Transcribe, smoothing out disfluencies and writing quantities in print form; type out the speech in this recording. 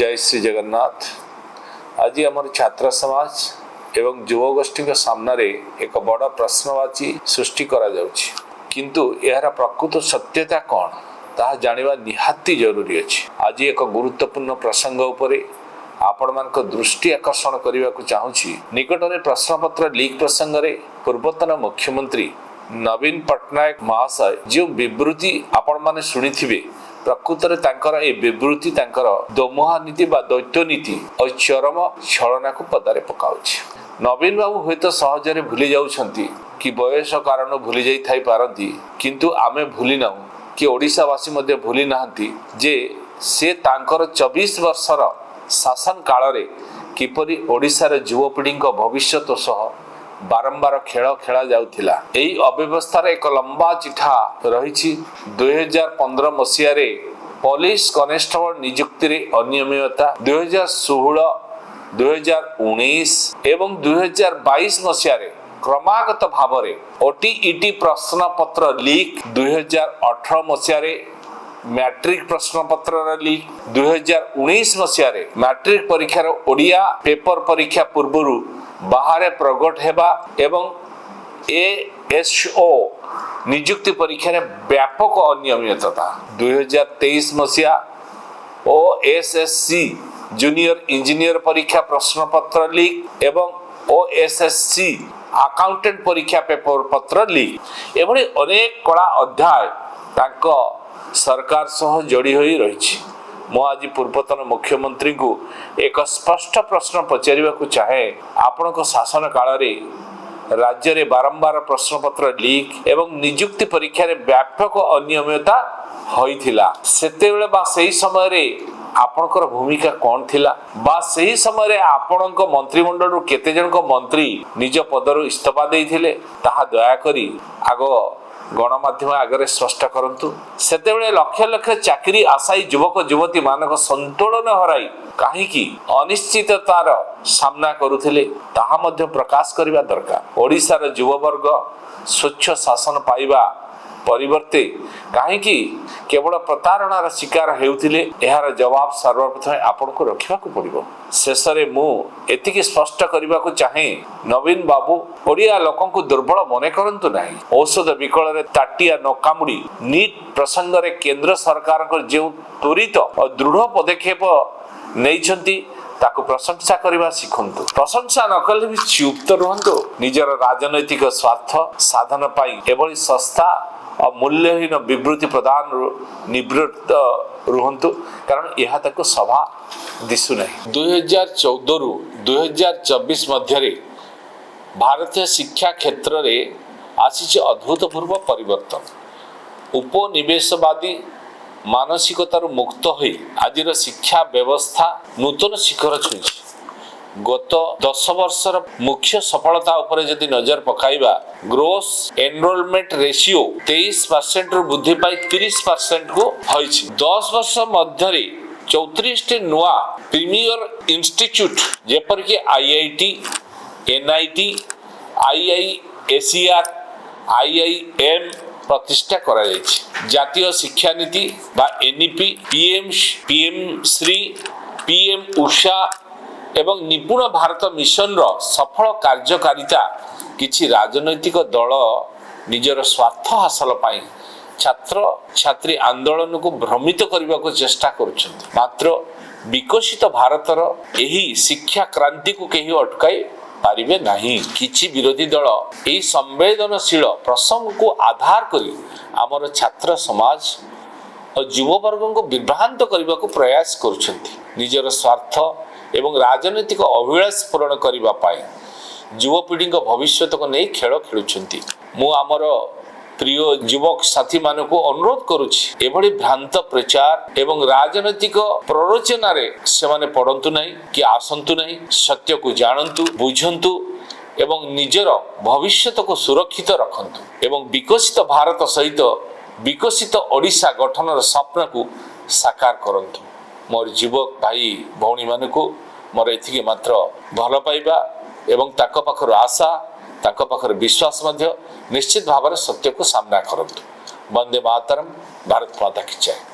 ଜୟ ଶ୍ରୀ ଜଗନ୍ନାଥ। ଆଜି ଆମର ଛାତ୍ର ସମାଜ ଏବଂ ଯୁବଗୋଷ୍ଠୀଙ୍କ ସାମ୍ନାରେ ଏକ ବଡ଼ ପ୍ରଶ୍ନବାଚୀ ସୃଷ୍ଟି କରାଯାଉଛି। କିନ୍ତୁ ଏହାର ପ୍ରକୃତ ସତ୍ୟତା କ'ଣ, ତାହା ଜାଣିବା ନିହାତି ଜରୁରୀ ଅଛି। ଆଜି ଏକ ଗୁରୁତ୍ୱପୂର୍ଣ୍ଣ ପ୍ରସଙ୍ଗ ଉପରେ ଆପଣମାନଙ୍କ ଦୃଷ୍ଟି ଆକର୍ଷଣ କରିବାକୁ ଚାହୁଁଛି। ନିକଟରେ ପ୍ରଶ୍ନପତ୍ର ଲିକ୍ ପ୍ରସଙ୍ଗରେ ପୂର୍ବତନ ମୁଖ୍ୟମନ୍ତ୍ରୀ ନବୀନ ପଟ୍ଟନାୟକ ମହାଶୟ ଯେଉଁ ବିବୃତି ଆପଣମାନେ ଶୁଣିଥିବେ, ପ୍ରକୃତରେ ତାଙ୍କର ଏ ବିବୃତି ତାଙ୍କର ଦୋମୁହା ନୀତି ବା ଦୈତ୍ୟ ନୀତି ଓ ଚରମ ଛଳନାକୁ ପଦାରେ ପକାଉଛି। ନବୀନ ବାବୁ ହୁଏତ ସହଜରେ ଭୁଲି ଯାଉଛନ୍ତି କି ବୟସ କାରଣ ଭୁଲି ଯାଇଥାଇ ପାରନ୍ତି, କିନ୍ତୁ ଆମେ ଭୁଲି ନାହୁଁ କି ଓଡ଼ିଶାବାସୀ ମଧ୍ୟ ଭୁଲି ନାହାନ୍ତି ଯେ ସେ ତାଙ୍କର 24 ବର୍ଷର ଶାସନ କାଳରେ କିପରି ଓଡ଼ିଶାର ଯୁବପିଢ଼ିଙ୍କ ଭବିଷ୍ୟତ ସହ ବାରମ୍ବାର ଖେଳ ଖେଳା ଯାଉଥିଲା। ଏହି ଅବ୍ୟବସ୍ଥାର ଏକ ଲମ୍ବା ଚିଠା ରହିଛି। 2015 ମସିହାରେ ପୋଲିସ କନେଷ୍ଟବଳ ନିଯୁକ୍ତିରେ ଅନିୟମିତତା, 2016, 2019 ଏବଂ 2022 ମସିହାରେ କ୍ରମାଗତ ଭାବରେ ଓଟିଇଟି ପ୍ରଶ୍ନପତ୍ର ଲିକ୍, 2018 ମସିହାରେ ମ୍ୟାଟ୍ରିକ ପ୍ରଶ୍ନପତ୍ରର ଲିକ୍, 2019 ମସିହାରେ ମ୍ୟାଟ୍ରିକ ପରୀକ୍ଷାର ଓଡ଼ିଆ ପେପର ପରୀକ୍ଷା ପୂର୍ବରୁ ବାହାରେ ପ୍ରକଟ ହେବା ଏବଂ ଏଏସ୍ଓ ନିଯୁକ୍ତି ପରୀକ୍ଷାରେ ବ୍ୟାପକ ଅନିୟମିତତା, 2023 ମସିହା O S S C junior engineer ପରୀକ୍ଷା ପ୍ରଶ୍ନପତ୍ର ଲିକ୍ ଏବଂ O S S C accountant ପରୀକ୍ଷା ପେପର ପତ୍ର ଲିକ୍, ଏଭଳି ଅନେକ କଳା ଅଧ୍ୟାୟ ତାଙ୍କ ସରକାର ସହ ଯୋଡ଼ି ହୋଇ ରହିଛି। ମୁଁ ଆଜି ପୂର୍ବତନ ମୁଖ୍ୟମନ୍ତ୍ରୀଙ୍କୁ ଏକ ସ୍ପଷ୍ଟ ପ୍ରଶ୍ନ ପଚାରିବାକୁ ଚାହେଁ। ଆପଣଙ୍କ ଶାସନ କାଳରେ ରାଜ୍ୟରେ ବାରମ୍ବାର ପ୍ରଶ୍ନପତ୍ର ଲିକ୍ ଏବଂ ନିଯୁକ୍ତି ପରୀକ୍ଷାରେ ବ୍ୟାପକ ଅନିୟମିତତା ହୋଇଥିଲା। ସେତେବେଳେ ବା ସେହି ସମୟରେ ଆପଣଙ୍କର ଭୂମିକା କ'ଣ ଥିଲା ବା ସେହି ସମୟରେ ଆପଣଙ୍କ ମନ୍ତ୍ରିମଣ୍ଡଳରୁ କେତେ ଜଣଙ୍କ ମନ୍ତ୍ରୀ ନିଜ ପଦରୁ ଇସ୍ତଫା ଦେଇଥିଲେ, ତାହା ଦୟାକରି ଆଗ ଗଣମାଧ୍ୟମ ଆଗରେ ସ୍ପଷ୍ଟ କରନ୍ତୁ। ସେତେବେଳେ ଲକ୍ଷ ଲକ୍ଷ ଚାକିରି ଆଶାୟୀ ଯୁବକ ଯୁବତୀ ମାନଙ୍କ ସନ୍ତୁଳନ ହରାଇ କାହିଁକି ଅନିଶ୍ଚିତତାର ସାମ୍ନା କରୁଥିଲେ, ତାହା ମଧ୍ୟ ପ୍ରକାଶ କରିବା ଦରକାର। ଓଡ଼ିଶାର ଯୁବବର୍ଗ ସ୍ୱଚ୍ଛ ଶାସନ ପାଇବା ପରିବର୍ତ୍ତେ କାହିଁକି କେବଳ ପ୍ରତାରଣାର ଶିକାର ହେଉଥିଲେ, ଏହାର ଜବାବ ସର୍ବପ୍ରଥମେ ଆପଣଙ୍କୁ ରଖିବାକୁ ପଡ଼ିବ। ଶେଷରେ ମୁଁ ଏତିକି ସ୍ପଷ୍ଟ କରିବାକୁ ଚାହେଁ, ନବୀନ ବାବୁ, ଓଡ଼ିଆ ଲୋକଙ୍କୁ ଦୁର୍ବଳ ମନେ କରନ୍ତୁ ନାହିଁ। ଔଷଧ ବିକଳରେ ତାଟିଆ ନ କାମୁଡ଼ି ନିଟ୍ ପ୍ରସଙ୍ଗରେ କେନ୍ଦ୍ର ସରକାରଙ୍କର ଯେଉଁ ତ୍ୱରିତ ଓ ଦୃଢ଼ ପଦକ୍ଷେପ ନେଇଛନ୍ତି, ତାକୁ ପ୍ରଶଂସା କରିବା ଶିଖନ୍ତୁ। ପ୍ରଶଂସା ନ କଲେ ବି ଚୁପ୍ ତ ରୁହନ୍ତୁ। ନିଜର ରାଜନୈତିକ ସ୍ୱାର୍ଥ ସାଧନ ପାଇଁ ଏଭଳି ଶସ୍ତା ଓ ମୂଲ୍ୟହୀନ ବିବୃତି ପ୍ରଦାନରୁ ନିବୃତ୍ତ ରୁହନ୍ତୁ, କାରଣ ଏହା ତାକୁ ଶୋଭା ଦିଶୁନାହିଁ। 2014ରୁ 2024 ମଧ୍ୟରେ ଭାରତୀୟ ଶିକ୍ଷା କ୍ଷେତ୍ରରେ ଆସିଛି ଅଦ୍ଭୁତପୂର୍ବ ପରିବର୍ତ୍ତନ। ଉପନିବେଶବାଦୀ ମାନସିକତାରୁ ମୁକ୍ତ ହୋଇ ଆଜିର ଶିକ୍ଷା ବ୍ୟବସ୍ଥା ନୂତନ ଶିଖର ଛୁଇଁଛି। ଗତ 10 ବର୍ଷର ମୁଖ୍ୟ ସଫଳତା ଉପରେ ଯଦି ନଜର ପକାଇବା, ଗ୍ରୋସ୍ ଏନରୋଲମେଣ୍ଟ ରେସିଓ 23%ରୁ ବୃଦ୍ଧି ପାଇ 30%କୁ ହୋଇଛି। 10 ବର୍ଷ ମଧ୍ୟରେ 34ଟି ନୂଆ ପ୍ରିମିୟର ଇନଷ୍ଟିଚ୍ୟୁଟ, ଯେପରିକି ଆଇଆଇଟି, ଏନ୍ଆଇଟି, ଆଇଆଇଏସ୍ଇଆର୍, ଆଇଆଇଏମ୍ ପ୍ରତିଷ୍ଠା କରାଯାଇଛି। ଜାତୀୟ ଶିକ୍ଷାନୀତି ବା NEP, PM PM Shri, PM Usha ଏବଂ ନିପୁଣ ଭାରତ ମିଶନର ସଫଳ କାର୍ଯ୍ୟକାରିତା କିଛି ରାଜନୈତିକ ଦଳ ନିଜର ସ୍ୱାର୍ଥ ହାସଲ ପାଇଁ ଛାତ୍ର ଛାତ୍ରୀ ଆନ୍ଦୋଳନକୁ ଭ୍ରମିତ କରିବାକୁ ଚେଷ୍ଟା କରୁଛନ୍ତି। ମାତ୍ର ବିକଶିତ ଭାରତର ଏହି ଶିକ୍ଷା କ୍ରାନ୍ତିକୁ କେହି ଅଟକାଇ ପାରିବେ ନାହିଁ। କିଛି ବିରୋଧୀ ଦଳ ଏହି ସମ୍ବେଦନଶୀଳ ପ୍ରସଙ୍ଗକୁ ଆଧାର କରି ଆମର ଛାତ୍ର ସମାଜ ଓ ଯୁବବର୍ଗଙ୍କୁ ବିଭ୍ରାନ୍ତ କରିବାକୁ ପ୍ରୟାସ କରୁଛନ୍ତି। ନିଜର ସ୍ୱାର୍ଥ ଏବଂ ରାଜନୈତିକ ଅଭିଳାଷ ପୂରଣ କରିବା ପାଇଁ ଯୁବପିଢ଼ିଙ୍କ ଭବିଷ୍ୟତକୁ ନେଇ ଖେଳ ଖେଳୁଛନ୍ତି। ମୁଁ ଆମର ପ୍ରିୟ ଯୁବକ ସାଥୀମାନଙ୍କୁ ଅନୁରୋଧ କରୁଛି, ଏଭଳି ଭ୍ରାନ୍ତ ପ୍ରଚାର ଏବଂ ରାଜନୈତିକ ପ୍ରରୋଚନାରେ ସେମାନେ ପଡ଼ନ୍ତୁ ନାହିଁ କି ଆସନ୍ତୁ ନାହିଁ। ସତ୍ୟକୁ ଜାଣନ୍ତୁ, ବୁଝନ୍ତୁ ଏବଂ ନିଜର ଭବିଷ୍ୟତକୁ ସୁରକ୍ଷିତ ରଖନ୍ତୁ ଏବଂ ବିକଶିତ ଭାରତ ସହିତ ବିକଶିତ ଓଡ଼ିଶା ଗଠନର ସ୍ୱପ୍ନକୁ ସାକାର କରନ୍ତୁ। ମୋର ଯୁବକ ଭାଇ ଭଉଣୀମାନଙ୍କୁ ମୋର ଏତିକି ମାତ୍ର ଭଲ ପାଇବା ଏବଂ ତାଙ୍କ ପାଖରୁ ଆଶା, ତାଙ୍କ ପାଖରେ ବିଶ୍ୱାସ ମଧ୍ୟ। ନିଶ୍ଚିତ ଭାବରେ ସତ୍ୟକୁ ସାମ୍ନା କରନ୍ତୁ। ବନ୍ଦେ ମାତରମ୍, ଭାରତ ମାତା କି ଜୟ।